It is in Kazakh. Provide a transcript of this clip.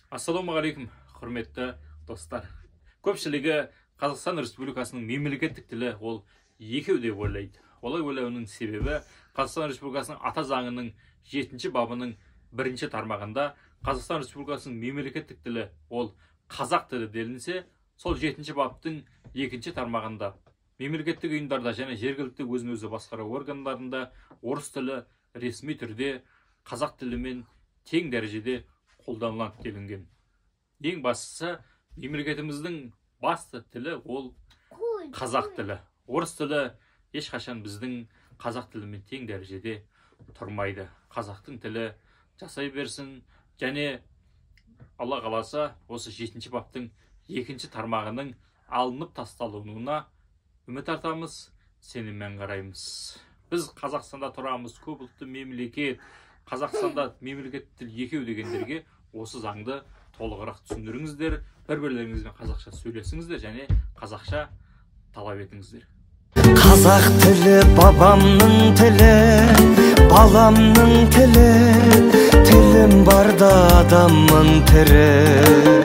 Ассалаумағалейкум, құрметті достар. Көпшілігі Қазақстан Республикасының мемлекеттік тілі ол екеу деп ойлайды. Олай ойлауының себебі Қазақстан Республикасының Ата заңының 7 бабының 1 тармағында Қазақстан Республикасының мемлекеттік тілі ол қазақ тілі делінсе, сол 7 баптың 2 тармағында мемлекеттік ұйымдарда және жергілікті өзін-өзі басқару органдарында орыс тілі ресми түрде қазақ тілімен тең дәрежеде қолданылады делінген. Ең бастысы, мемлекетіміздің басты тілі ол қазақ тілі. Орыс тілі ешқашан біздің қазақ тілімен тең дәрежеде тұрмайды. Қазақтың тілі жасай берсін, және Алла қаласа осы 7 баптың 2 тармағының алынып тасталуына үміт артамыз, сеніммен қараймыз. Біз Қазақстанда тұрамыз, көп ұлтты мемлекет. Қазақстанда мемлекеттік тіл екеу дегендерге осы заңды толығырақ түсіндіріңіздер, бір-бірлеріңізбен қазақша сөйлесіңіздер және қазақша талап етіңіздер. Қазақ тілі бабамның тілі, баламның тілі, тілім барда адаммын тірі.